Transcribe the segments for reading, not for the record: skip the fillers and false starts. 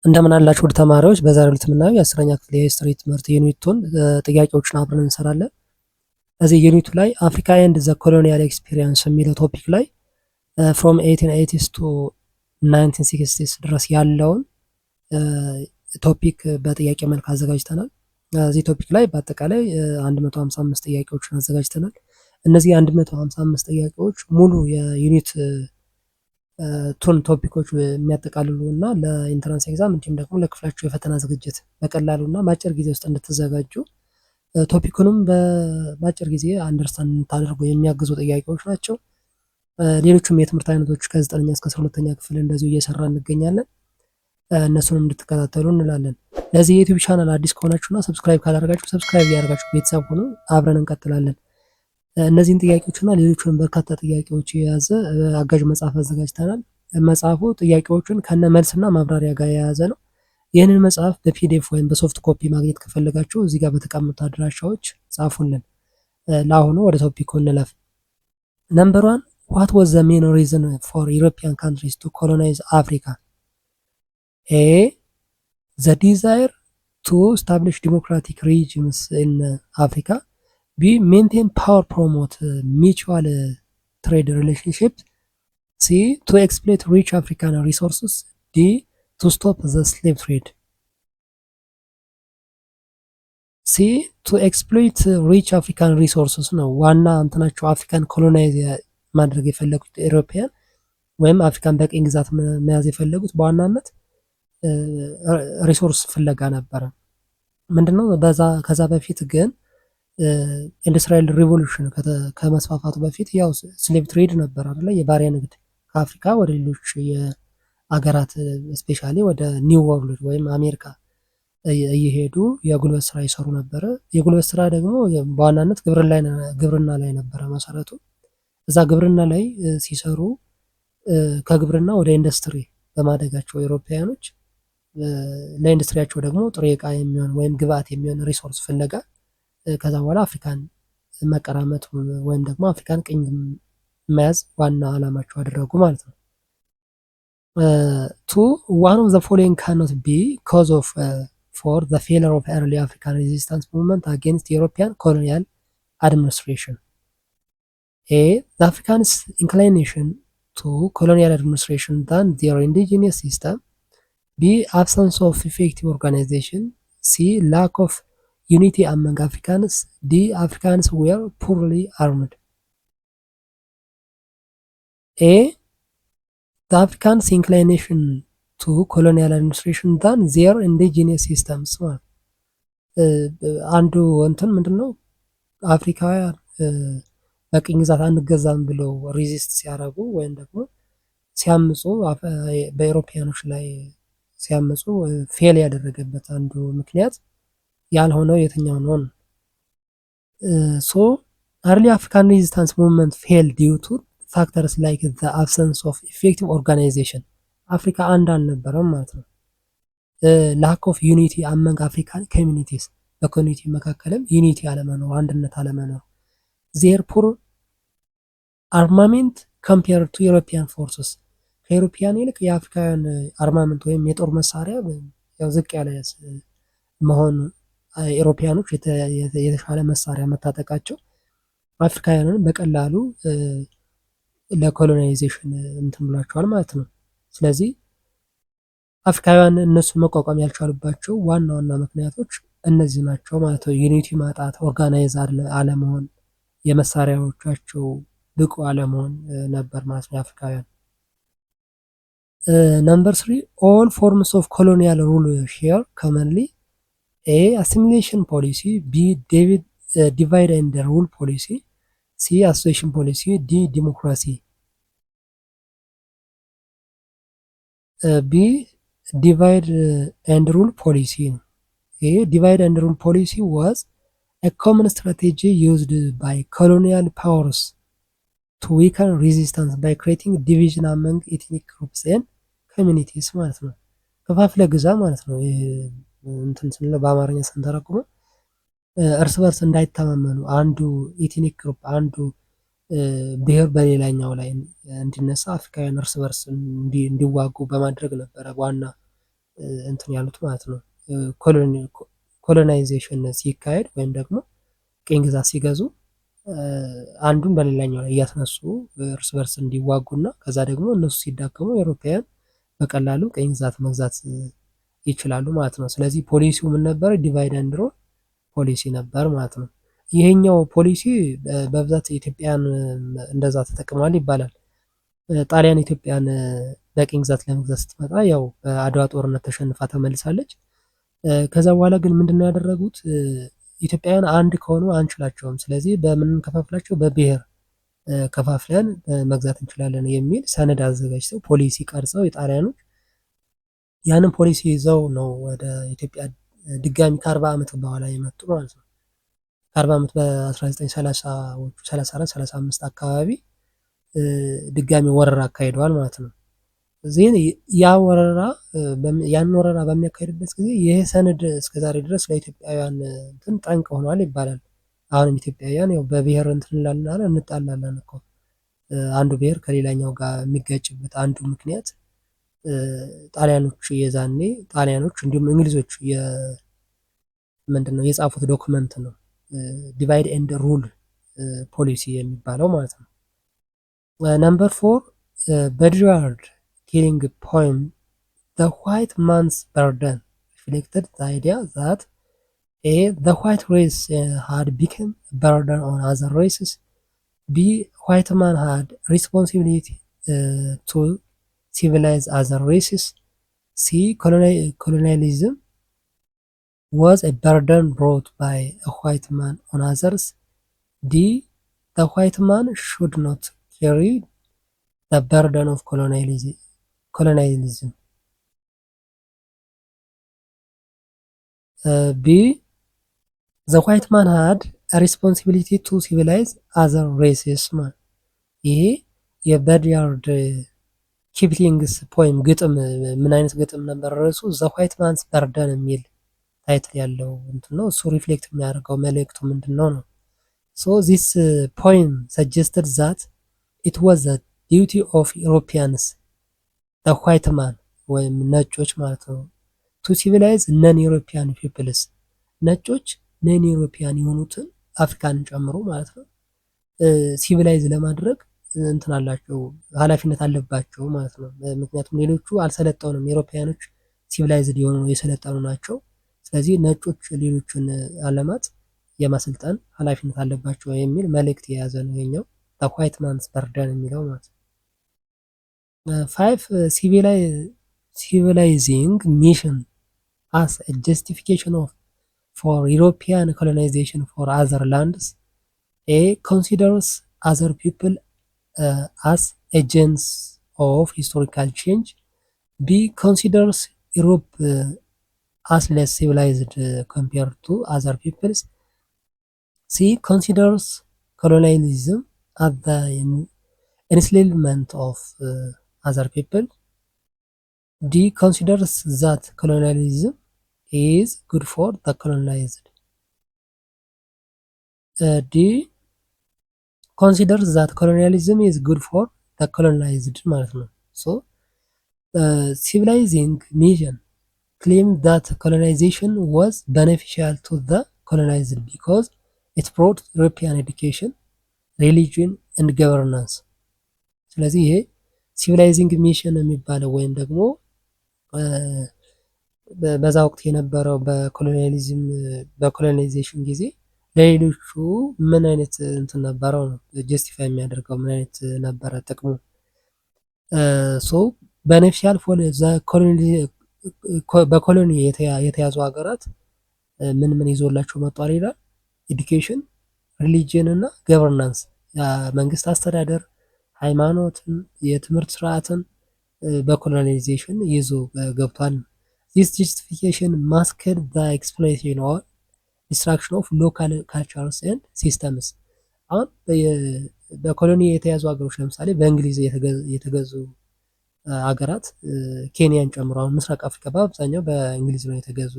እንደምን አላችሁ ውድ ተማሪዎች፣ በዛሬው ዕለት የምናየው የአስረኛ ክፍል የ history ትምህርት unit two ን ጥያቄዎችን አብረን እንሰራለን። እዚህ unit ኡ ላይ Africa and the colonial experience የሚለው topic ላይ from 1880s to 1960s ድረስ ያለውን topic በጥያቄ መልክ አዘጋጅተናል። እዚህ topic ላይ በአጠቃላይ 155 ጥያቄዎችን አዘጋጅተናል። እነዚህ 155 ጥያቄዎች ሙሉ የ unit two ን topic ኦች የሚያጠቃልሉ እና ለ entrance exam እንዲሁም ደግሞ ለክፍላችሁ የፈተና ዝግጅት በቀላሉ እና በአጭር ጊዜ ውስጥ እንድትዘጋጁ topic ኡንም በአጭር ጊዜ understand እንድታደርጉ የሚያግዙ ጥያቄዎች ናቸው። ሌሎቹም የትምህርት አይነቶች ከዘጠነኛ እስከ አስራ ሁለተኛ ክፍል እንደዚሁ እየሰራን እንገኛለን። እነሱንም እንድትከታተሉ እንላለን። ለዚህ የ YouTube channel አዲስ ከሆናችሁና subscribe ካላደረጋችሁ subscribe እያደረጋችሁ ቤተሰብ ሁኑ። አብረን እንቀጥላለን። እነዚህን ጥያቄዎችና ሌሎቹን በርካታ ጥያቄዎች የያዘ አጋዥ መጽሐፍ አዘጋጅተናል። መጽሐፉ ጥያቄዎቹን ከነ መልስና ማብራሪያ ጋር የያዘ ነው። ይህንን መጽሐፍ በ PDF ወይም በ soft copy ማግኘት ከፈለጋችሁ እዚህ ጋር በተቀመጡ አድራሻዎች ጻፉልን። ለአሁኑ ወደ topic ኡ እንለፍ። Number 1: What was the main reason for European countries to colonize Africa? A, the desire to establish democratic regimes in Africa. B, maintain power, promote mutual trade relationship. C, to exploit rich African resources. D, to stop the slave trade. C, to exploit rich African resources ነው ዋና እንትናቸው። አፍሪካን colonize ማድረግ የፈለጉት European ወይም አፍሪካን በቅኝ ግዛት መያዝ የፈለጉት በዋናነት resource ፍለጋ ነበረ። ምንድነው በዛ ከዛ በፊት ግን industrial revolution ከመስፋፋቱ በፊት ያው slave trade ነበር አይደለ? የባሪያ ንግድ ከአፍሪካ ወደ ሌሎች የአገራት especially ወደ new world ወይም አሜሪካ እየሄዱ የጉልበት ስራ ይሰሩ ነበረ። የጉልበት ስራ ደግሞ በዋናነት ግብርና ላይ ነበረ መሰረቱ። እዛ ግብርና ላይ ሲሰሩ ከግብርና ወደ ኢንዱስትሪ በማደጋቸው European ኖች ለኢንዱስትሪያቸው ደግሞ ጥሬ እቃ የሚሆን ወይም ግብአት የሚሆን resource ፍለጋ ከዛ በኋላ አፍሪካን መቀራመት ወይም ደግሞ አፍሪካን ቅኝ መያዝ ዋና አላማቸው አደረጉ ማለት ነው። ቱ ዋን ኦፍ ዘ ፎሎዊንግ ካኖት ቢ ኮዝ ኦፍ ፎር ዘ ፌለር ኦፍ ኤርሊ አፍሪካን ሬዚስታንስ ሙቭመንት አጌንስት ዩሮፒያን ኮሎኒያል አድሚኒስትሬሽን። ኤ ዘ አፍሪካንስ ኢንክላይኔሽን ቱ ኮሎኒያል አድሚኒስትሬሽን ዛን ዜር ኢንዲጂኒየስ ሲስተም። ቢ አብሰንስ ኦፍ ኢፌክቲቭ ኦርጋናይዜሽን። ሲ ላክ ኦፍ ዩኒቲ አመንግ አፍሪካንስ። ዲ አፍሪካንስ ዌር ፑርሊ አርምድ። ኤ the Africans' inclination to colonial administration than their indigenous systems ማለት አንዱ እንትን ምንድን ነው አፍሪካውያን በቅኝ ግዛት አንገዛም ብለው resist ሲያደርጉ ወይም ደግሞ ሲያምፁ በ European ኖች ላይ ሲያምፁ fail ያደረገበት አንዱ ምክንያት ያልሆነው የትኛው ነው? So early African resistance movement fail due to factors like the absence of effective organization። አፍሪካ አንድ አልነበረም ማለት ነው። Lack of unity among African communities፣ በ community መካከልም unity አለመኖር፣ አንድነት አለመኖር፣ their poor armament compared to European forces፣ ከ European ይልቅ የአፍሪካውያን armament ወይም የጦር መሳሪያ ያው ዝቅ ያለ መሆኑ፣ European ኖች የተሻለ መሳሪያ መታጠቃቸው አፍሪካውያንን በቀላሉ ለ colonization እንትን ብሏቸዋል ማለት ነው። ስለዚህ አፍሪካውያን እነሱን መቋቋም ያልቻሉባቸው ዋና ዋና ምክንያቶች እነዚህ ናቸው ማለት ነው። Unity ማጣት፣ organize አለመሆን፣ የመሳሪያዎቻቸው ብቁ አለመሆን ነበር ማለት ነው የአፍሪካውያን። Number 3: All forms of colonial rule share commonly: A, assimilation policy. B, divide and rule policy. C, association policy. D, democracy. B, divide and rule policy ነው። ይሄ divide and rule policy was a common strategy used by colonial powers to weaken resistance by creating division among ethnic groups and communities ማለት ነው። ከፋፍለህ ግዛ ማለት ነው። ይሄ እንትን ስንለው በአማርኛ ስንተረጉመው እርስ በርስ እንዳይተማመኑ አንዱ ethnic group አንዱ ብሔር በሌላኛው ላይ እንዲነሳ አፍሪካውያን እርስ በርስ እንዲዋጉ በማድረግ ነበረ ዋና እንትን ያሉት ማለት ነው። Colonization ሲካሄድ ወይም ደግሞ ቅኝ ግዛት ሲገዙ አንዱን በሌላኛው ላይ እያስነሱ እርስ በርስ እንዲዋጉና ከዛ ደግሞ እነሱ ሲዳከሙ European በቀላሉ ቅኝ ግዛት መግዛት ይችላሉ ማለት ነው። ስለዚህ ፖሊሲው ምን ነበረ? Divide and rule policy ነበር ማለት ነው። ይሄኛው ፖሊሲ በብዛት ኢትዮጵያን እንደዛ ተጠቅመዋል ይባላል። ጣሊያን ኢትዮጵያን በቅኝ ግዛት ለመግዛት ስትመጣ ያው በአድዋ ጦርነት ተሸንፋ ተመልሳለች። ከዛ በኋላ ግን ምንድነው ያደረጉት? ኢትዮጵያውያን አንድ ከሆኑ አንችላቸውም፣ ስለዚህ በምን ከፋፍላቸው በብሔር ከፋፍለን መግዛት እንችላለን የሚል ሰነድ አዘጋጅተው ፖሊሲ ቀርጸው የጣሊያኖች ያንን ፖሊሲ ይዘው ነው ወደ ኢትዮጵያ ድጋሚ ከአርባ ዓመት በኋላ የመጡ ማለት ነው። ከአርባ ዓመት በ1930ዎቹ 34 35 አካባቢ ድጋሚ ወረራ አካሂደዋል ማለት ነው። እዚህ ያ ወረራ ያን ወረራ በሚያካሂዱበት ጊዜ ይህ ሰነድ እስከዛሬ ድረስ ለኢትዮጵያውያን እንትን ጠንቅ ሆኗል ይባላል። አሁንም ኢትዮጵያውያን ያው በብሔር እንትን እንላለን እንጣላለን እኮ አንዱ ብሔር ከሌላኛው ጋር የሚጋጭበት አንዱ ምክንያት ጣሊያኖች የዛኔ ጣሊያኖች እንዲሁም እንግሊዞች ምንድነው የጻፉት document ነው divide and rule policy የሚባለው ማለት ነው። Number 4, Rudyard Kipling poem "The White Man's Burden" reflected the idea that: A, the white race had become burden on other races. B, white man had responsibility to civilize other races. C, colonialism was a burden brought by a white man on others. D, the white man should not carry the burden of colonialism. B, the white man had responsibility to civilize other races ማለት ይሄ የ Rudyard Kipling's poem ግጥም ምን አይነት ግጥም ነበር ርዕሱ? "The White Man's Burden" የሚል title ያለው እንትን ነው። እሱ reflect የሚያደርገው መልእክቱ ምንድን ነው ነው። So this poem suggested that it was the duty of Europeans, the white man ወይም ነጮች ማለት ነው, to civilize non European peoples ነጮች non European የሆኑትን አፍሪካንን ጨምሮ ማለት ነው civilize ለማድረግ እንትን አላቸው ኃላፊነት አለባቸው ማለት ነው። ምክንያቱም ሌሎቹ አልሰለጠኑም። European ኖች civilized የሆኑ የሰለጠኑ ናቸው። ስለዚህ ነጮች ሌሎችን አለማት የማሰልጠን ኃላፊነት አለባቸው የሚል መልእክት የያዘ ነው ይሄኛው "White Man's Burden" የሚለው ማለት ነው። 5, civilizing mission as justification of for European colonization for other lands: A, considers other people as agents of historical change. B, considers Europe as less civilized compared to other peoples. C, considers colonialism as the enslavement of other people. D, considers that colonialism is good for the colonized. D, considers that colonialism is good for the colonized ማለት ነው። So civilizing mission claimed that colonization was beneficial to the colonized because it brought European education, religion and governance። ስለዚህ ይሄ civilizing mission የሚባለው ወይም ደግሞ በዛ ወቅት የነበረው በ colonialism በ colonization ጊዜ ለሌሎቹ ምን አይነት እንትን ነበረው ነው justify የሚያደርገው ምን አይነት ነበረ ጥቅሙ? So beneficial for the በ colony የተያዙ ሀገራት ምን ምን ይዞላቸው መጥቷል ይላል። Education፣ religion እና governance መንግስት አስተዳደር፣ ሃይማኖትን፣ የትምህርት ስርዓትን በ colonization ይዞ ገብቷል። This justification masked the exploitation or destruction of local cultures and systems። አሁን በ colony የተያዙ ሀገሮች ለምሳሌ በእንግሊዝ የተገዙ ሀገራት ኬንያን ጨምሮ አሁን ምስራቅ አፍሪካ በአብዛኛው በእንግሊዝ ነው የተገዙ።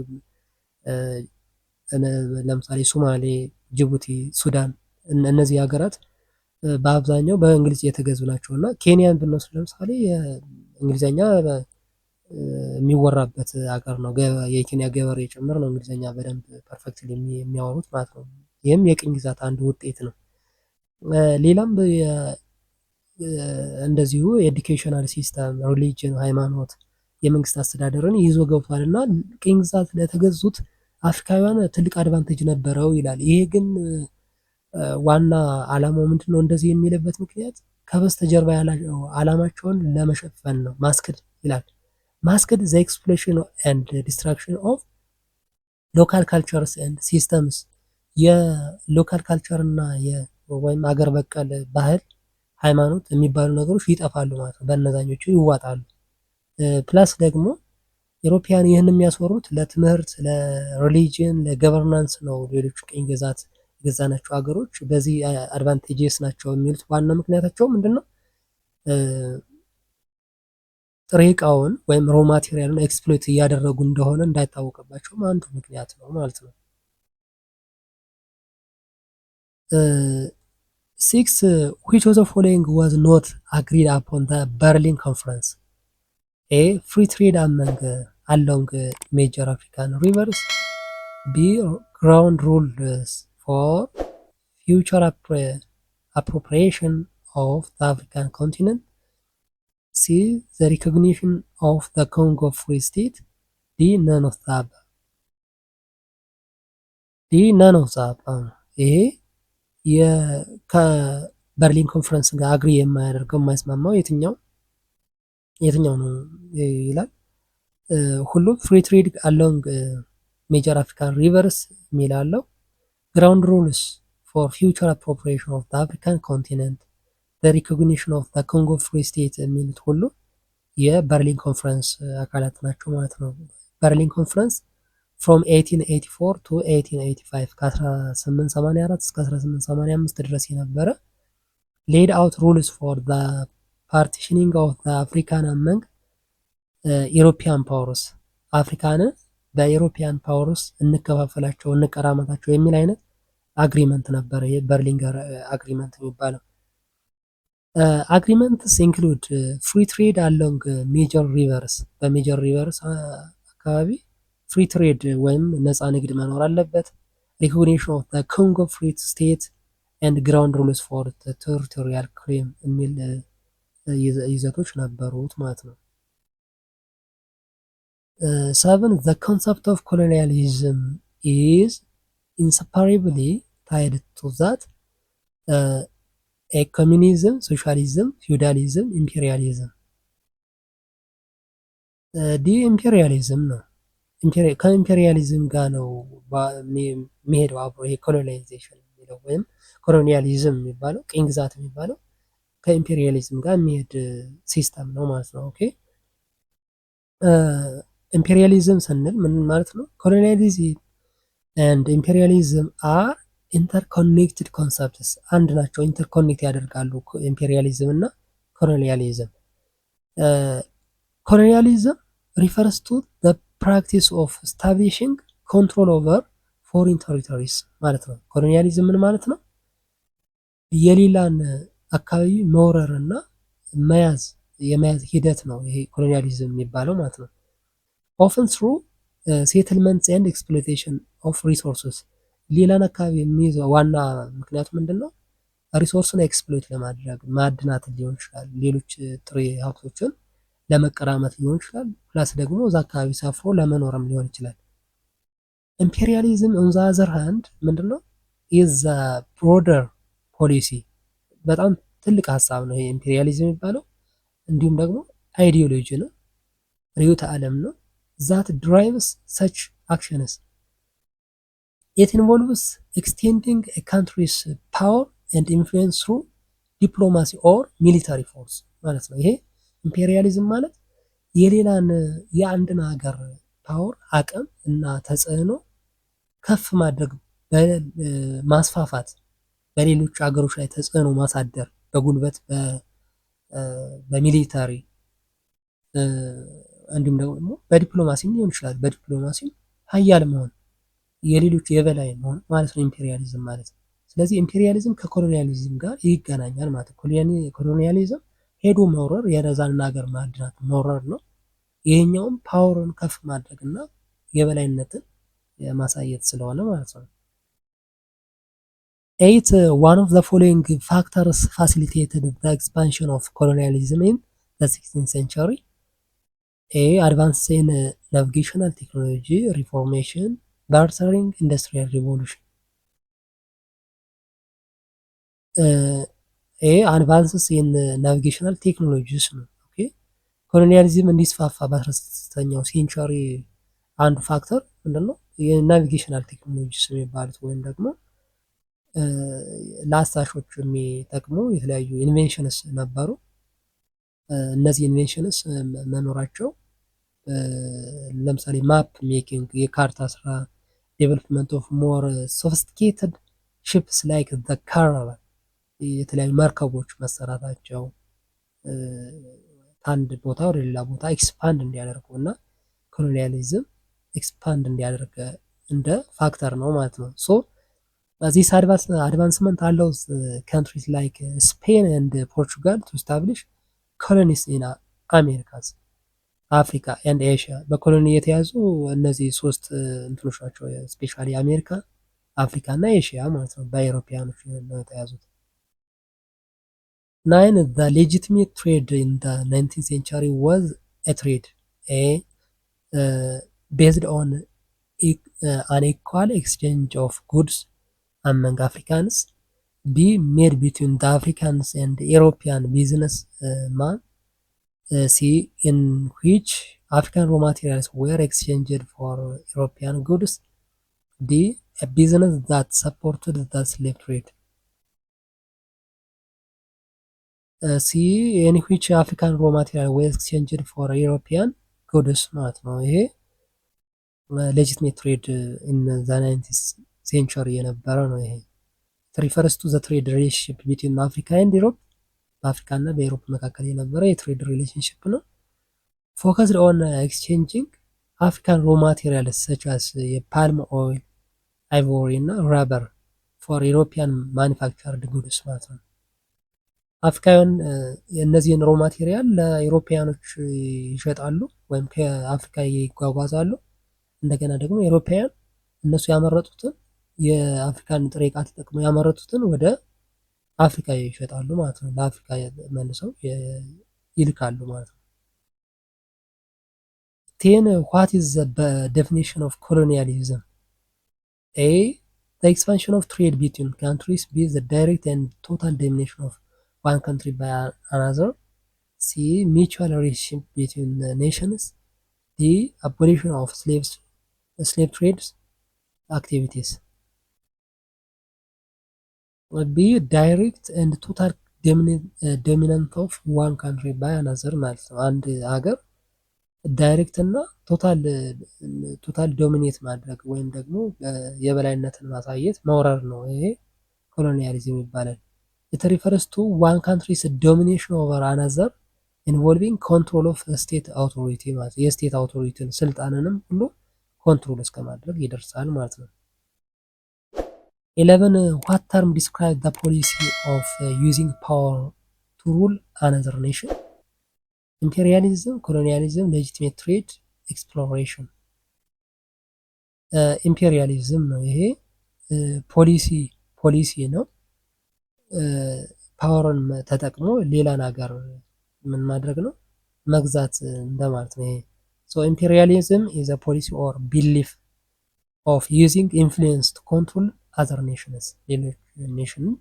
ለምሳሌ ሶማሌ፣ ጅቡቲ፣ ሱዳን እነዚህ ሀገራት በአብዛኛው በእንግሊዝ የተገዙ ናቸው እና ኬንያን ብንወስድ ለምሳሌ የእንግሊዝኛ የሚወራበት ሀገር ነው። የኬንያ ገበሬ ጭምር ነው እንግሊዝኛ በደንብ perfectly የሚያወሩት ማለት ነው። ይህም የቅኝ ግዛት አንዱ ውጤት ነው። ሌላም እንደዚሁ educational system፣ religion፣ ሃይማኖት፣ የመንግስት አስተዳደርን ይዞ ገብቷል እና ቅኝ ግዛት ለተገዙት አፍሪካውያን ትልቅ advantage ነበረው ይላል። ይሄ ግን ዋና አላማው ምንድነው? እንደዚህ የሚልበት ምክንያት ከበስተጀርባ ያለው አላማቸውን ለመሸፈን ነው። Masked ይላል። Masked the exploitation and destruction of local cultures and systems። የ local culture እና ወይም አገር በቀል ባህል፣ ሃይማኖት የሚባሉ ነገሮች ይጠፋሉ ማለት ነው። በእነዛኞቹ ይዋጣሉ። Plus ደግሞ European ይህን የሚያስወሩት ለትምህርት፣ ለ religion፣ ለ governance ነው። ሌሎች ቅኝ ግዛት የገዛናቸው ሀገሮች በዚህ advantageous ናቸው የሚሉት ዋና ምክንያታቸው ምንድን ነው? ጥሬ እቃውን ወይም raw material ኡን exploit እያደረጉ እንደሆነ እንዳይታወቅባቸውም አንዱ ምክንያት ነው ማለት ነው። Six, which of the following was not agreed upon the Berlin Conference? A, free trade among along major African rivers. B, ground rules for future appropriation of the African continent. C, the recognition of the Congo Free State. D, none of the above. D, none of the above. ይሄ ከበርሊን ኮንፈረንስ ጋር agree የማያደርገው የማይስማማው የትኛው የትኛው ነው ይላል። ሁሉም free trade along major African rivers የሚል አለው። Ground rules for future appropriation of African continent, recognition of Congo Free State የሚሉት ሁሉ የበርሊን ኮንፈረንስ አካላት ናቸው ማለት ነው። በርሊን Conference from 1884 to 1885፣ ከ1884 እስከ 1885 ድረስ የነበረ፣ laid out rules for the partitioning of the African among European powers። አፍሪካንን በ European powers እንከፋፈላቸው እንቀራመታቸው የሚል አይነት agreement ነበረ። የበርሊን agreement የሚባለው agreements include free trade along major rivers፣ በ major rivers አካባቢ free trade ወይም ነፃ ንግድ መኖር አለበት። Recognition of Congo Free State and ground rules for territorial claim የሚል ይዘቶች ነበሩት ማለት ነው። Seven, the concept of colonialism is inseparably tied to that: A, communism፣ socialism፣ feudalism፣ imperialism. D, imperialism ነው። ከኢምፔሪያሊዝም ጋር ነው የሚሄደው አብሮ። ይሄ colonization የሚለው ወይም colonialism የሚባለው፣ ቅኝ ግዛት የሚባለው ከኢምፔሪያሊዝም ጋር የሚሄድ system ነው ማለት ነው። Okay, imperialism ስንል ምን ማለት ነው? Colonialism and imperialism are interconnected concepts፣ አንድ ናቸው። Interconnect ያደርጋሉ ኢምፔሪያሊዝም እና colonialism። Colonialism refers to practice of establishing control over foreign territories ማለት ነው። Colonialism ምን ማለት ነው? የሌላን አካባቢ መውረር እና መያዝ የመያዝ ሂደት ነው ይሄ colonialism የሚባለው ማለት ነው። Often through settlements and exploitation of resources። ሌላን አካባቢ የሚይዘው ዋና ምክንያቱ ምንድን ነው? Resource ን exploit ለማድረግ ማዕድናትን ሊሆን ይችላል፣ ሌሎች ጥሬ ሀብቶችን ለመቀራመት ሊሆን ይችላል። Plus ደግሞ እዛ አካባቢ ሰፍሮ ለመኖርም ሊሆን ይችላል። Imperialism on the other hand ምንድነው? Is broader policy፣ በጣም ትልቅ ሀሳብ ነው ይሄ ኢምፔሪያሊዝም የሚባለው። እንዲሁም ደግሞ ideology ነው፣ ርዕዮተ ዓለም ነው። That drives such actions. It involves extending country's power and influence through diplomacy or military force ማለት ነው። ይሄ ኢምፔሪያሊዝም ማለት የሌላን የአንድን ሀገር power አቅም እና ተጽዕኖ ከፍ ማድረግ፣ ማስፋፋት፣ በሌሎች ሀገሮች ላይ ተጽዕኖ ማሳደር በጉልበት፣ በ military እንዲሁም ደግሞ በዲፕሎማሲም ሊሆን ይችላል። በዲፕሎማሲም ሀያል መሆን፣ የሌሎች የበላይ መሆን ማለት ነው ኢምፔሪያሊዝም ማለት ነው። ስለዚህ ኢምፔሪያሊዝም ከ colonialism ጋር ይገናኛል ማለት ነው። Colonialism ሄዶ መውረር፣ የነዛን ሀገር ማዕድናት መውረር ነው። ይሄኛውም power ን ከፍ ማድረግ እና የበላይነትን የማሳየት ስለሆነ ማለት ነው። 8. One of the following factors facilitated the expansion of colonialism in the 16th century: A. Advance in navigational technology, Reformation, bartering, Industrial Revolution. A. Advances in navigational technologies ነው። Okay, colonialism እንዲስፋፋ በ16ኛው century አንዱ factor ምንድነው? የ navigational technologies የሚባሉት ወይም ደግሞ ለአሳሾች የሚጠቅሙ የተለያዩ inventions ነበሩ። እነዚህ inventions መኖራቸው ለምሳሌ map making፣ የካርታ ስራ፣ development of more sophisticated ships like the caravel፣ የተለያዩ መርከቦች መሰራታቸው ከአንድ ቦታ ወደ ሌላ ቦታ expand እንዲያደርጉ እና colonialism expand እንዲያደርግ እንደ factor ነው ማለት ነው። So this advancement allows countries like Spain and Portugal to establish colonies in Americas, Africa and Asia። በ colony የተያዙ እነዚህ ሶስት እንትኖች ናቸው። Specially አሜሪካ፣ አፍሪካ እና ኤሽያ ማለት ነው። በ European ኖች ነው የተያዙት። 9. The legitimate trade in the 19th century was a trade: A. Based on an equal exchange of goods among Africans, B. Made between the Africans and European businessman, C. In which African raw materials were exchanged for European goods, D. A business that supported the slave trade. C. In which African raw material were exchanged for European goods ማለት ነው። ይሄ legitimate trade in the 19th century የነበረ ነው። ይሄ refers to the trade relationship between Africa and Europe፣ በአፍሪካ እና በ Europe መካከል የነበረ የ trade relationship ነው። Focused on exchanging African raw materials such as የ palm oil፣ ivory እና rubber for European manufactured goods ማለት ነው። አፍሪካውያን እነዚህን raw material ለ European ኖች ይሸጣሉ ወይም ከአፍሪካ ይጓጓዛሉ። እንደገና ደግሞ European እነሱ ያመረቱትን የአፍሪካን ጥሬ ዕቃ ተጠቅመው ያመረቱትን ወደ አፍሪካ ይሸጣሉ ማለት ነው። ለአፍሪካ መልሰው ይልካሉ ማለት ነው። 10. What is the definition of colonialism? A. The expansion of trade between countries, B. The direct and total domination of one country by another, C. Mutual relationship between nations, D. Abolition of slave trades activities. B. Direct and total dominant of one country by another ማለት ነው። አንድ ሀገር direct እና total dominate ማድረግ ወይም ደግሞ የበላይነትን ማሳየት መውረር ነው። ይሄ colonialism ይባላል። It refers to one country's domination over another involving control of state authority ማለት የ state authority ን ስልጣንንም ሁሉ control እስከ ማድረግ ይደርሳል ማለት ነው። 11. What term describe the policy of using power to rule another nation? Imperialism፣ colonialism፣ legitimate trade፣ exploration. Imperialism ነው። ይሄ ፖሊሲ ነው። Power ን ተጠቅሞ ሌላን ሀገር ምን ማድረግ ነው? መግዛት እንደማለት ነው። ይሄ so imperialism is a policy or belief of using influence to control other nations። ሌሎች nation ን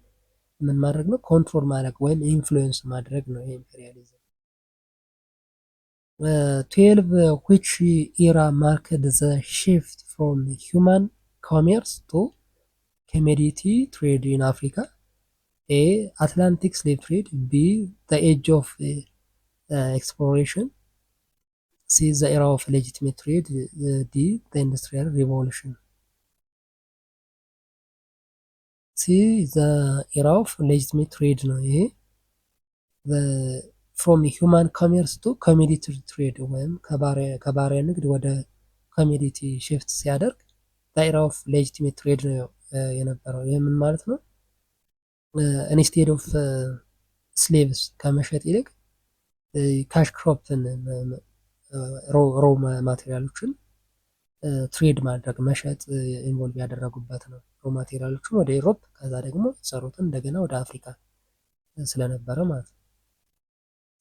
ምን ማድረግ ነው? Control ማድረግ ወይም influence ማድረግ ነው ኢምፔሪያሊዝም። 12. Which era marked the shift from human commerce to commodity trade in Africa? A. Atlantic slave trade, B. The age of exploration, C. The era of legitimate trade, D. The Industrial Revolution. C. The era of legitimate trade ነው። ይሄ from human commerce to commodity trade ወይም ከባሪያ ንግድ ወደ commodity shift ሲያደርግ era of legitimate trade ነው የነበረው። ይህ ምን ማለት ነው? Instead of slaves ከመሸጥ ይልቅ cash crop ን Raw material ኦችን trade ማድረግ መሸጥ involve ያደረጉበት ነው። Raw material ኦችን ወደ Europe ከዛ ደግሞ የተሰሩትን እንደገና ወደ አፍሪካ ስለነበረ ማለት ነው።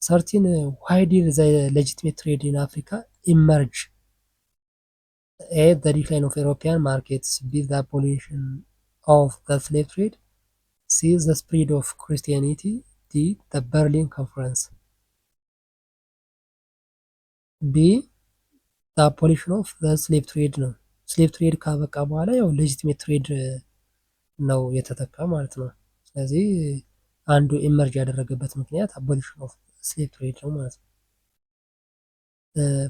13, why did the legitimate trade in Africa emerge? A, the decline of European markets, B, the abolition of the slave trade, C, the spread of Christianity, D, the Berlin Conference. B, the abolition of the slave trade ነው። Slave trade ካበቃ በኋላ ያው legitimate trade ነው የተተካ ማለት ነው። ስለዚህ አንዱ emerge ያደረገበት ምክንያት abolition of slave trade ነው ማለት ነው።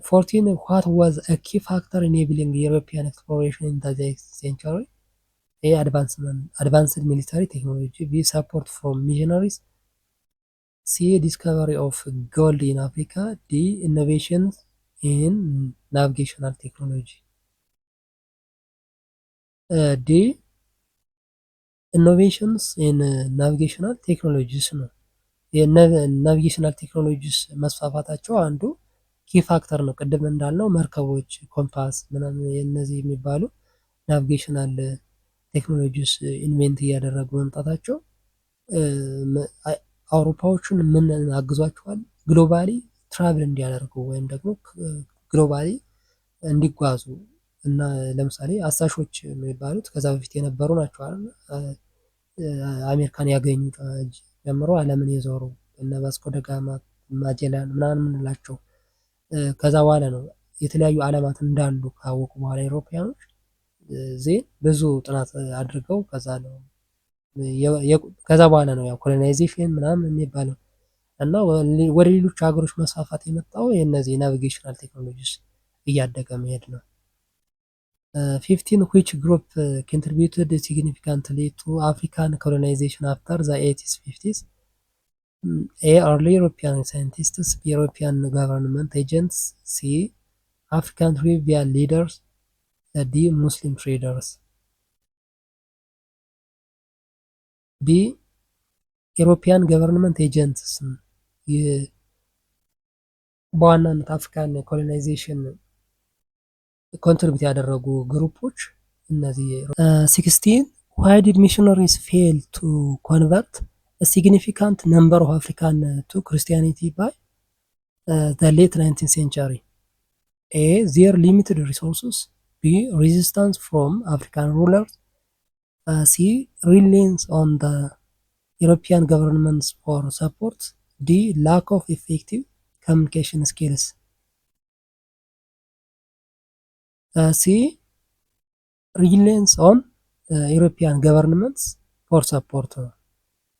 14, what was a key factor enabling European exploration in the century? A, advanced military technology, B, support from missionaries, C, discovery of gold in Africa, D, innovations in navigational technology. D, innovations in navigational technologies ነው። የ navigational technologies መስፋፋታቸው አንዱ key factor ነው። ቅድም እንዳልነው መርከቦች፣ ኮምፓስ ምናምን እነዚህ የሚባሉ navigational technologies invent እያደረጉ መምጣታቸው አውሮፓዎችን ምን አግዟቸዋል? Globally travel እንዲያደርጉ ወይም ደግሞ globally እንዲጓዙ እና ለምሳሌ አሳሾች የሚባሉት ከዛ በፊት የነበሩ ናቸው አይደል? አሜሪካን ያገኙ ጀምሮ ዓለምን የዞሩ እነ ቫስኮ ደ ጋማ፣ ማጀላን ምናምን የምንላቸው ከዛ በኋላ ነው የተለያዩ ዓለማት እንዳሉ ካወቁ በኋላ European ኖች then ብዙ ጥናት አድርገው ከዛ ነው ከዛ በኋላ ነው ያው colonization ምናምን የሚባለው እና ወደ ሌሎች ሀገሮች መስፋፋት የመጣው የእነዚህ navigational technologies እያደገ መሄድ ነው። 15, which group contributed significantly to African colonization after the 1850s? A, early European scientists, B, European government agents, C, African tribal leaders, D, Muslim traders. B, European government agents. በዋናነት African colonization contribute ያደረጉ group ኦች እነዚህ። 16, why did missionaries fail to convert significant number of African to Christianity by the late 19th century? A, their limited resources, B, resistance from African rulers, C, reliance on the European governments for support, D, lack of effective communication skills. C, reliance on European governments for support ነው።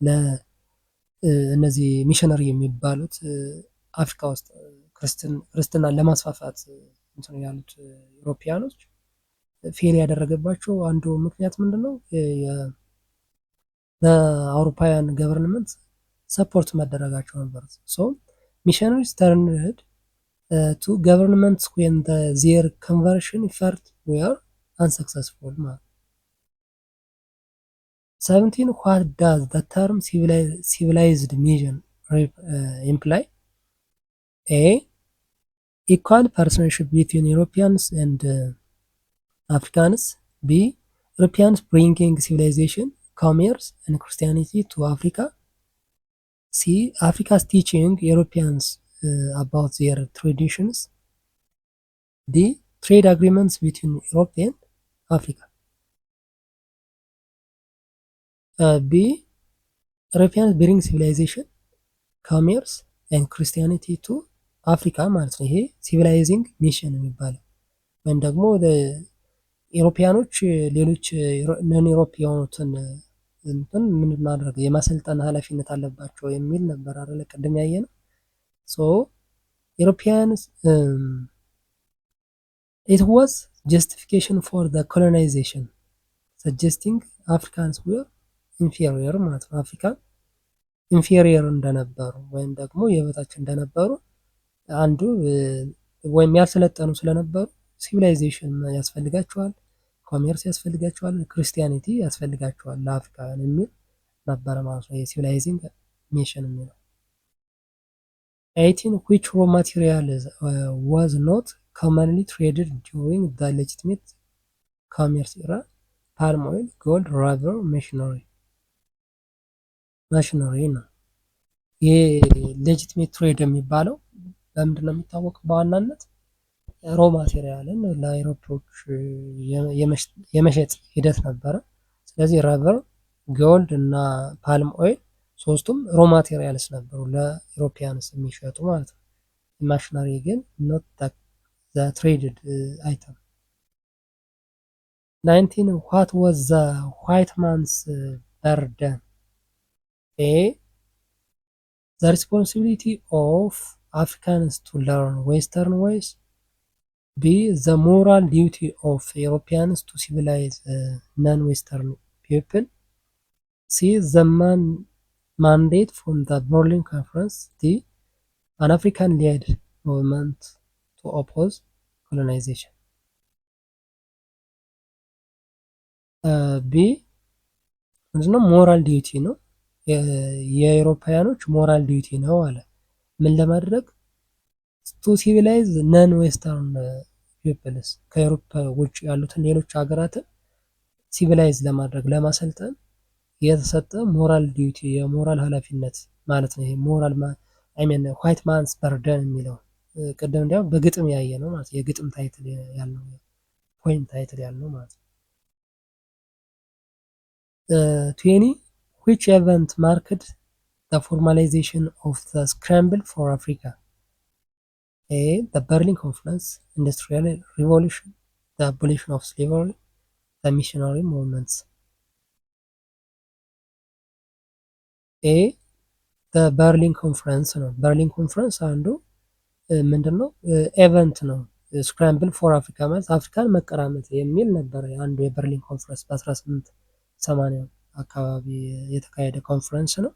ለእነዚህ ሚሽነሪ የሚባሉት አፍሪካ ውስጥ ክርስትናን ለማስፋፋት እንትን ያሉት European ኖች fail ያደረገባቸው አንዱ ምክንያት ምንድን ነው? በአውሮፓውያን government support መደረጋቸው ነበር። So missionaries turned to governments when their conversion effort were unsuccessful ማለት ነው። 17, what does the term civilized mission imply? A, equal partnership between Europeans and Africans, B, Europeans bringing civilization, commerce and Christianity to Africa, C, Africa's teaching Europeans about their traditions, D, trade agreements between Europe and Africa. B, Europeans bring civilization, commerce and Christianity to Africa ማለት ነው። ይሄ civilizing mission የሚባለው ወይም ደግሞ European ኖች ሌሎች non Europe የሆኑትን እንትን ምን ማድረግ የማሰልጠን ኃላፊነት አለባቸው የሚል ነበር አይደለ? ቅድም ያየነው። So Europeans, it was justification for the colonization, suggesting Africans were inferior ማለት ነው። አፍሪካ inferior እንደነበሩ ወይም ደግሞ የበታች እንደነበሩ አንዱ ወይም ያልሰለጠኑ ስለነበሩ civilization ያስፈልጋቸዋል፣ commerce ያስፈልጋቸዋል፣ Christianity ያስፈልጋቸዋል ለአፍሪካውያን የሚል ነበረ ማለት ነው። የ civilizing mission የሚለው። 18, which raw material was not commonly traded during the legitimate commerce era? Palm oil, gold, rubber, machinery. Machinery ነው። ይሄ legitimate trade የሚባለው በምንድን ነው የሚታወቀው? በዋናነት raw material ን ለአውሮፓዎች የመሸጥ ሂደት ነበረ። ስለዚህ rubber፣ gold እና palm oil ሶስቱም raw materials ነበሩ ለ Europeans የሚሸጡ ማለት ነው። ማሽነሪ ግን not traded item። 19, what was the white man's burden? A, the responsibility of Africans to learn Western ways. B, the moral duty of Europeans to civilize non Western people. C, the mandate from the Berlin Conference. D, an African led movement to oppose colonization. B ምንድነው? Moral duty ነው። የአውሮፓውያኖች moral duty ነው አለ። ምን ለማድረግ? To civilize non Western peoples፣ ከአውሮፓ ውጭ ያሉትን ሌሎች ሀገራትን civilize ለማድረግ፣ ለማሰልጠን የተሰጠ moral duty፣ የሞራል ኃላፊነት ማለት ነው። ይሄ moral, I mean, white man's burden የሚለው ቅድም እንዲያውም በግጥም ያየ ነው ማለት፣ የግጥም title ያልነው፣ poem title ያልነው ማለት ነው። 20, which event marked the formalization of the scramble for Africa? A, the Berlin Conference, Industrial Revolution, the abolition of slavery, the missionary movements. A, the Berlin Conference ነው። Berlin Conference አንዱ ምንድን ነው event ነው። Scramble for Africa ማለት አፍሪካን መቀራመት የሚል ነበር አንዱ የበርሊን ኮንፈረንስ፣ በ1880 አካባቢ የተካሄደ ኮንፈረንስ ነው።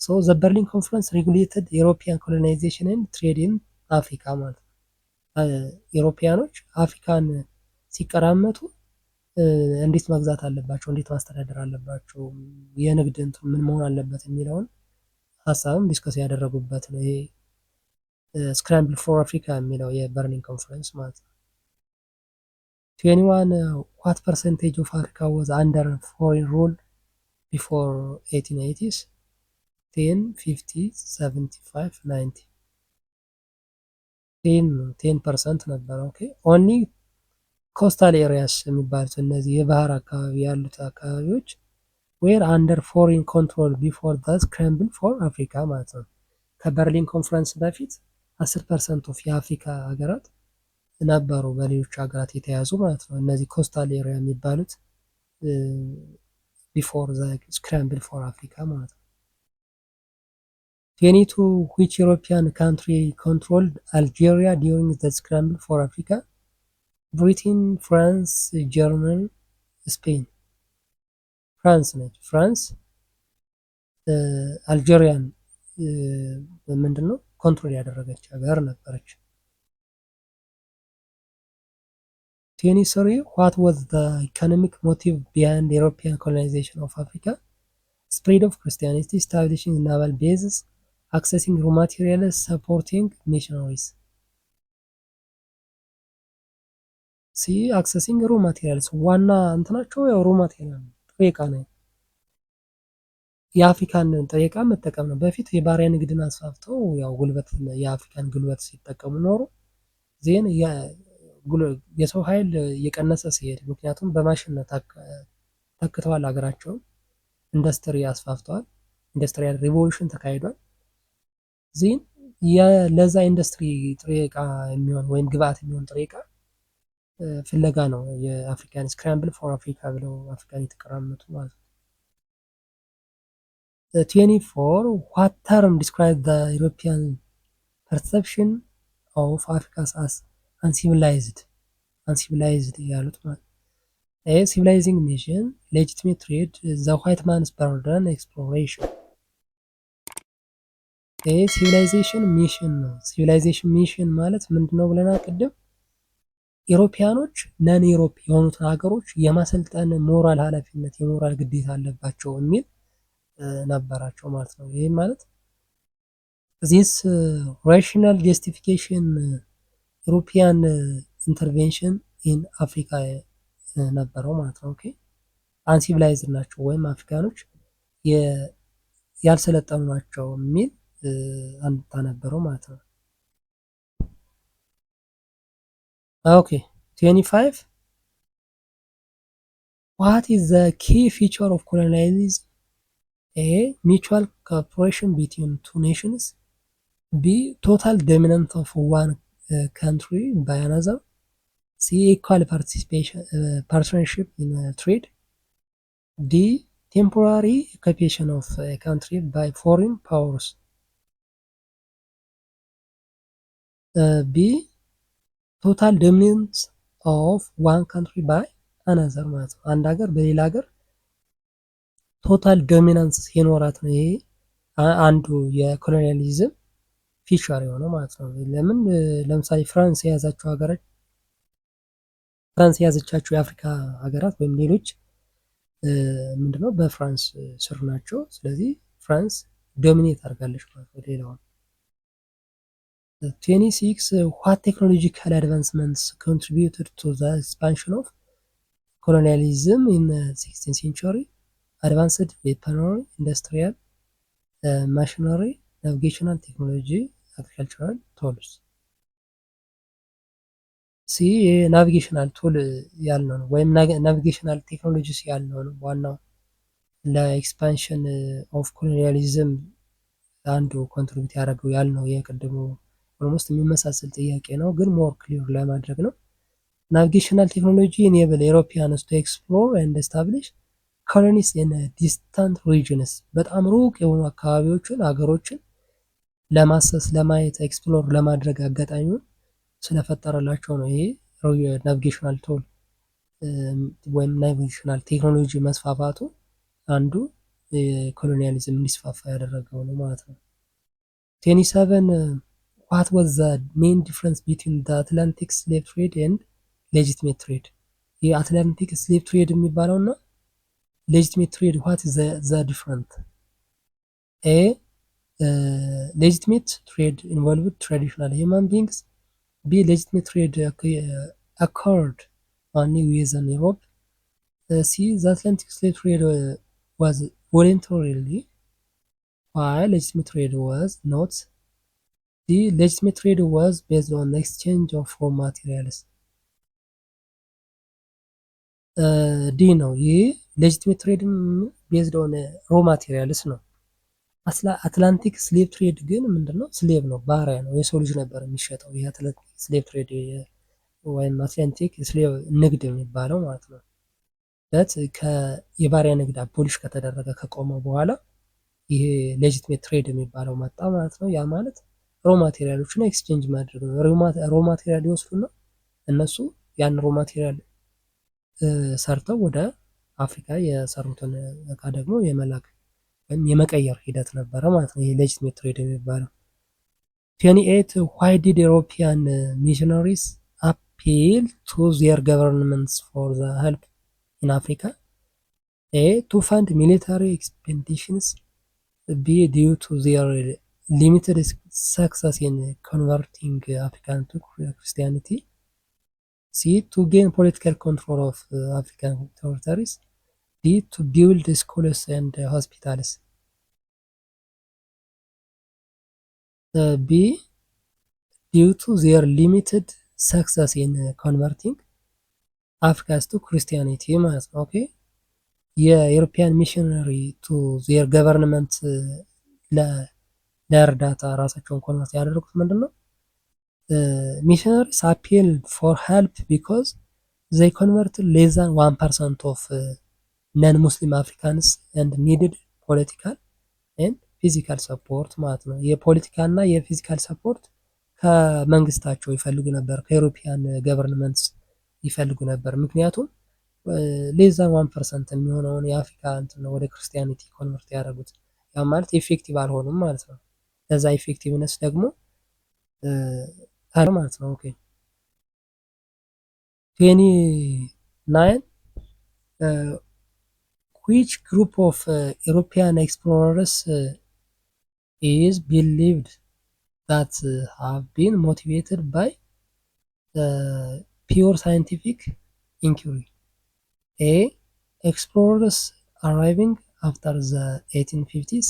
So the Berlin Conference regulated European colonization and trade in Africa ማለት ነው። European ኖች አፍሪካን ሲቀራመቱ እንዴት መግዛት አለባቸው፣ እንዴት ማስተዳደር አለባቸው፣ የንግድ እንትኑ ምን መሆን አለበት የሚለውን ሀሳብም discuss ያደረጉበት ነው። ይሄ scramble for Africa የሚለው የበርሊን ኮንፈረንስ ማለት ነው። 21, what percentage of Africa was under foreign rule before 1880s? 10, 50, 75, 90. 10% ነበረ። Okay, only coastal areas የሚባሉት እነዚህ የባህር አካባቢ ያሉት አካባቢዎች were under foreign control before the scramble for Africa ማለት ነው። ከበርሊን ኮንፈረንስ በፊት 10% of የአፍሪካ ሀገራት ነበሩ በሌሎች ሀገራት የተያዙ ማለት ነው። እነዚህ coastal area የሚባሉት before the scramble for Africa ማለት ነው። 22, which European country controlled Algeria during the scramble for Africa? Britain, France, Germany, Spain. France ነች። France አልጄሪያን ምንድን ነው control ያደረገች ሀገር ነበረች። 23, what was the economic motive behind European colonization of Africa? Spread of Christianity, establishing naval bases, accessing raw materials, supporting missionaries. C, accessing raw materials። ዋና እንትናቸው ያው raw material ጥሬ ዕቃ ነው። የአፍሪካን ጥሬ ዕቃ መጠቀም ነው። በፊት የባሪያ ንግድን አስፋፍተው ያው ጉልበት፣ የአፍሪካን ጉልበት ሲጠቀሙ ኖሩ። Then የሰው ኃይል እየቀነሰ ሲሄድ፣ ምክንያቱም በማሽን ተክተዋል ሀገራቸውን፣ ኢንዱስትሪ አስፋፍተዋል። Industrial revolution ተካሂዷል። Then ለዛ ኢንዱስትሪ ጥሬ ዕቃ የሚሆን ወይም ግብአት የሚሆን ጥሬ ዕቃ ፍለጋ ነው የአፍሪካን scramble for Africa ብለው አፍሪካን የተቀራመቱ ማለት ነው። 24, what term describe the European perception of Africans as uncivilized? Uncivilized ያሉት ማለት። A, civilizing mission, legitimate trade, the white man's burden, exploration. A, civilization mission ነው። Civilization mission ማለት ምንድን ነው ብለናል ቅድም? European ኖች non Europe የሆኑትን ሀገሮች የማሰልጠን ሞራል ኃላፊነት፣ የሞራል ግዴታ አለባቸው የሚል ነበራቸው ማለት ነው። ይህም ማለት This rational justification European intervention in Africa ነበረው ማለት ነው። Okay, uncivilized ናቸው ወይም አፍሪካኖች ያልሰለጠኑ ናቸው የሚል አንድምታ ነበረው ማለት ነው። Okay, 25. What is the key feature of colonialism? A, mutual cooperation between two nations. B, total dominance of one country by another. C, equal participation partnership in trade. D, temporary occupation of a country by foreign powers. B, total dominance of one country by another ማለት ነው። አንድ ሀገር በሌላ ሀገር total dominance ሲኖራት ነው ይሄ አንዱ የ colonialism feature የሆነው ማለት ነው። ለምን ለምሳሌ France የያዛቸው ሀገራት France የያዘቻቸው የአፍሪካ ሀገራት ወይም ሌሎች ምንድነው በ France ስር ናቸው። ስለዚህ France dominate አድርጋለች ማለት ነው ሌላውን። 26. What technological advancements contributed to the expansion of colonialism in 16th century? Advanced weaponry, industrial machinery, navigational technology, agricultural tools. C, navigational tool ያልነው ነው ወይም navigational technologies ያልነው ነው ዋናው ለ expansion of colonialism አንዱ contribute ያደረገው ያልነው የቅድሙ almost የሚመሳሰል ጥያቄ ነው፣ ግን more clear ለማድረግ ነው። Navigational technology enable Europeans to explore and establish colonies in distant regions. በጣም ሩቅ የሆኑ አካባቢዎችን ሀገሮችን ለማሰስ ለማየት explore ለማድረግ አጋጣሚውን ስለፈጠረላቸው ነው። ይሄ navigational tool ወይም navigational technology መስፋፋቱ አንዱ colonialism እንዲስፋፋ ያደረገው ነው ማለት ነው። 27. What was the main difference between the Atlantic slave trade and legitimate trade? የ Atlantic slave trade የሚባለው እና legitimate trade, what the different? A, legitimate trade involved traditional human beings. B, legitimate trade occurred only within Europe. C, the Atlantic slave trade was voluntarily, while legitimate trade was not. D, legitimate trade was based on exchange of raw materials. D ነው። ይህ legitimate trade based on raw materials ነው። Atlantic slave trade ግን ምንድነው? Slave ነው፣ ባሪያ ነው፣ የሰው ልጅ ነበር የሚሸጠው። ይህ Atlantic slave trade ወይም Atlantic slave ንግድ የሚባለው ማለት ነው። But የባሪያ ንግድ abolish ከተደረገ ከቆመ በኋላ ይሄ legitimate trade የሚባለው መጣ ማለት ነው። ያ ማለት raw material ኦችን exchange ማድረግ ነው። Raw material ይወስዱና እነሱ ያን raw material ሰርተው ወደ አፍሪካ የሰሩትን እቃ ደግሞ የመላክ ወይም የመቀየር ሂደት ነበረ ማለት ነው። ይሄ legitimate trade የሚባለው። 28. Why did European missionaries appeal to their governments for the help in Africa? A, to fund military expeditions. B, due to their limited success in converting African to Christianity. C, to gain political control of African territories. D, to build schools and hospitals. B, due to their limited success in converting Africans to Christianity ማለት ነው። Okay, የ European missionary to their government ለእርዳታ ራሳቸውን convert ያደረጉት ምንድን ነው? Missionaries appeal for help because they convert less than 1% of non Muslim Africans and needed political and physical support ማለት ነው። የፖለቲካ እና የ physical support ከመንግስታቸው ይፈልጉ ነበር፣ ከ European governments ይፈልጉ ነበር። ምክንያቱም less than 1% የሚሆነውን የአፍሪካ እንትን ነው ወደ Christianity convert ያደረጉት። ያ ማለት effective አልሆኑም ማለት ነው። ለዛ effectiveness ደግሞ ማለት ነው። Okay, 29. Which group of European explorers is believed that have been motivated by pure scientific inquiry? A, explorers arriving after the 1850s,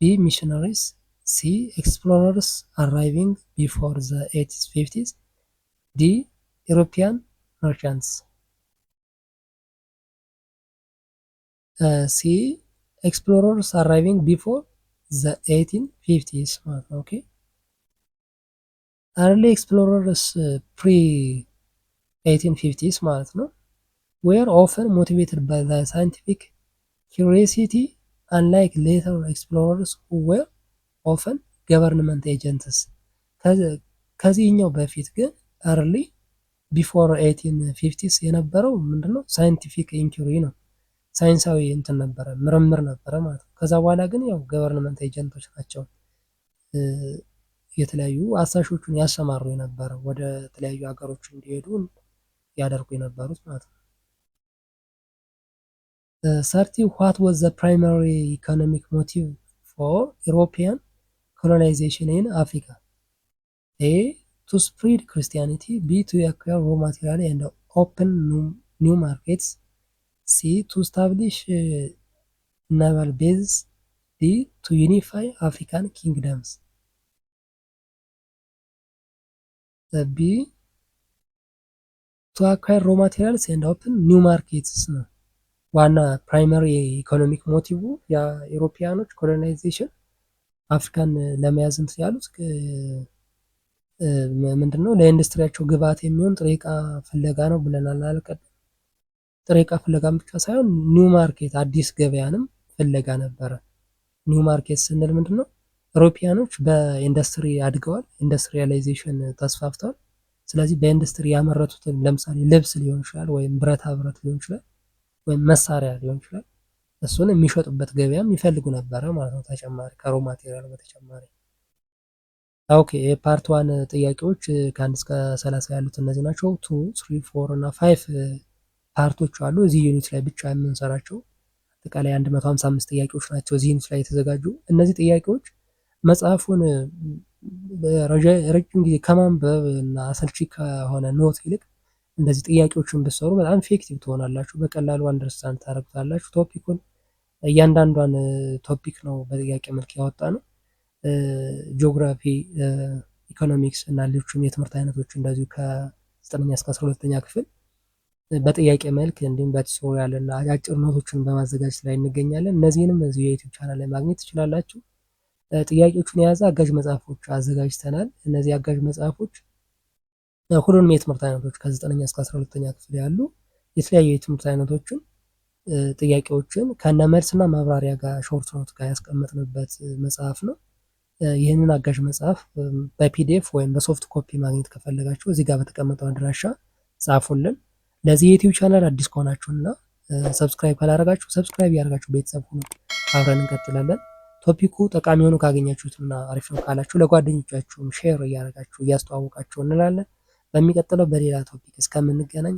B, missionaries, C, explorers arriving before the 1850s, D, European merchants. C, explorers arriving before the 1850s ማለት ነው። Okay, early explorers pre 1850s ማለት ነው were often motivated by the scientific curiosity, unlike later explorers who were often government agents. ከዚህኛው በፊት ግን early before 1850s የነበረው ምንድነው? Scientific inquiry ነው። ሳይንሳዊ እንትን ነበረ፣ ምርምር ነበረ ማለት ነው። ከዛ በኋላ ግን ያው government agent ኦች ናቸው የተለያዩ አሳሾቹን ያሰማሩ የነበረ፣ ወደ ተለያዩ ሀገሮች እንዲሄዱ ያደርጉ የነበሩት ማለት ነው። 30. What was the primary economic motive for European colonization in Africa? A, to spread Christianity, B, to acquire raw material and open new markets, C, to establish naval bases, D, to unify African kingdoms. B, to acquire raw materials and open new markets ነው። ዋና primary economic motive የ European ኦች colonization አፍሪካን ለመያዝ እንትን ያሉት ምንድነው? ለኢንዱስትሪያቸው ግብአት የሚሆን ጥሬ እቃ ፍለጋ ነው ብለናል አልቀደም። ጥሬ እቃ ፍለጋም ብቻ ሳይሆን new market አዲስ ገበያንም ፍለጋ ነበረ። New market ስንል ምንድነው? European ኦች በኢንዱስትሪ አድገዋል፣ industrialization ተስፋፍተዋል። ስለዚህ በኢንዱስትሪ ያመረቱትን ለምሳሌ ልብስ ሊሆን ይችላል፣ ወይም ብረታ ብረት ሊሆን ይችላል፣ ወይም መሳሪያ ሊሆን ይችላል። እሱን የሚሸጡበት ገበያም ይፈልጉ ነበረ ማለት ነው። ተጨማሪ ከ raw material በተጨማሪ። Okay, የ part one ጥያቄዎች ከ1 እስከ 30 ያሉት እነዚህ ናቸው። Two, three, four እና five part ኦች አሉ እዚህ unit ላይ ብቻ የምንሰራቸው። አጠቃላይ 155 ጥያቄዎች ናቸው እዚህ unit ላይ የተዘጋጁ። እነዚህ ጥያቄዎች መጽሐፉን ረጅም ጊዜ ከማንበብ እና አሰልቺ ከሆነ note ይልቅ እንደዚህ ጥያቄዎችን ብትሰሩ በጣም effective ትሆናላችሁ። በቀላሉ understand ታደርጉታላችሁ topic ኡን። እያንዳንዷን topic ነው በጥያቄ መልክ ያወጣነው። Geography፣ economics እና ሌሎችም የትምህርት አይነቶች እንደዚሁ ከ9ኛ እስከ 12ኛ ክፍል በጥያቄ መልክ እንዲሁም በ tutorial እና አጫጭር note ኦችን በማዘጋጀት ላይ እንገኛለን። እነዚህንም እዚሁ የ YouTube channel ላይ ማግኘት ትችላላችሁ። ጥያቄዎቹን የያዘ አጋዥ መጽሐፎች አዘጋጅተናል። እነዚህ አጋዥ መጽሐፎች ሁሉንም የትምህርት አይነቶች ከ9ኛ እስከ 12ኛ ክፍል ያሉ የተለያዩ የትምህርት አይነቶችን ጥያቄዎችን ከነመልስና ማብራሪያ ጋር short note ጋር ያስቀመጥንበት መጽሐፍ ነው። ይህንን አጋዥ መጽሐፍ በ PDF ወይም በ soft copy ማግኘት ከፈለጋችሁ እዚህ ጋር በተቀመጠው አድራሻ ጻፉልን። ለዚህ የ YouTube channel አዲስ ከሆናችሁና subscribe ካላደረጋችሁ subscribe እያደረጋችሁ ቤተሰብ ሁኑ። አብረን እንቀጥላለን። Topic ኡ ጠቃሚ ሆኖ ካገኛችሁትና አሪፍ ነው ካላችሁ ለጓደኞቻችሁም share እያደረጋችሁ እያስተዋወቃችሁ እንላለን። በሚቀጥለው በሌላ topic እስከምንገናኝ።